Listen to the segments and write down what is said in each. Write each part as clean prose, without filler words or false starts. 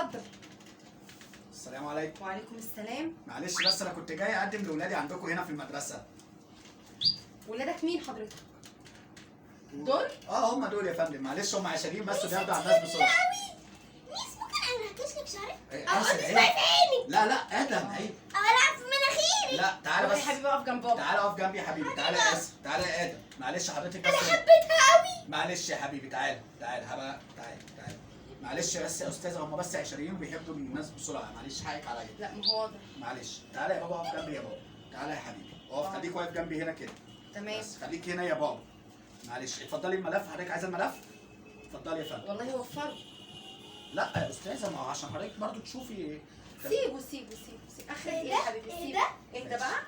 اتفضل. السلام عليكم. وعليكم السلام. معلش بس انا كنت جاي اقدم لاولادي عندكم هنا في المدرسة. ولادك مين حضرتك؟ دول؟ اه هم دول يا فندم. معلش هم عشانين بس بياخدوا على الناس بسرعة. miss ممكن انكش لك شعرك؟ إيه، او آسف، اقص إيه؟ في عينك؟ لا لا ادم عيب. او العب في مناخيري؟ لا تعالى روح بس يا حبيبي اقف جنب بابا. تعالى اقف جنبي يا حبيبي. تعالى يا اسف، تعالى يا ادم. معلش حضرتك بس انا حبيتها قوي. معلش يا حبيبي، تعالى تعالى هبقى تعالى تعالى. معلش بس يا استاذه، هم بس عشريين وبيحبوا الناس بسرعة، معلش حقك عليا. لا ما هو واضح. معلش تعالى يا بابا اقف جنبي يا بابا. تعالى يا حبيبي اقف، خليك واقف جنبي هنا كده. تمام بس خليك هنا يا بابا. معلش اتفضلي الملف، حضرتك عايزه الملف؟ اتفضلي يا فندم. والله وفرة. لا يا استاذه، ما هو عشان حضرتك برضو تشوفي. سيبه سيبه سيبه سيبه. اخر ايه يا حبيبي؟ ايه سيبه. ده؟ اهدى بقى.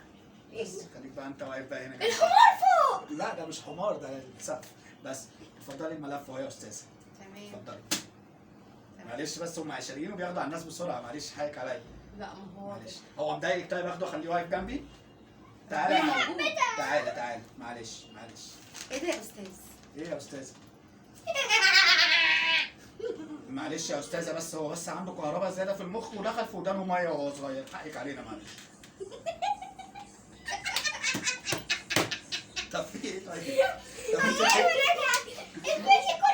بس خليك بقى انت واقف بقى هنا جنبي. الحمار فوق. لا ده مش حمار، ده السقف. بس اتفضلي الملف اهو يا استاذه. تمام اتفضلي. معلش بس هم عشريين وبياخدوا على الناس بسرعة، معلش حقك عليا. لا ما هو واضح. معلش هو مضايقك؟ طيب اخده اخليه واقف جنبي. تعالى يا حبيبي، تعالى تعالى. معلش معلش. ايه ده يا استاذ؟ ايه يا استاذه؟ معلش يا استاذه، بس هو بس عنده كهرباء زيادة في المخ ودخل في ودانه مية وهو صغير، حقك علينا معلش. طب في ايه طيب؟ طب انت الفيديو.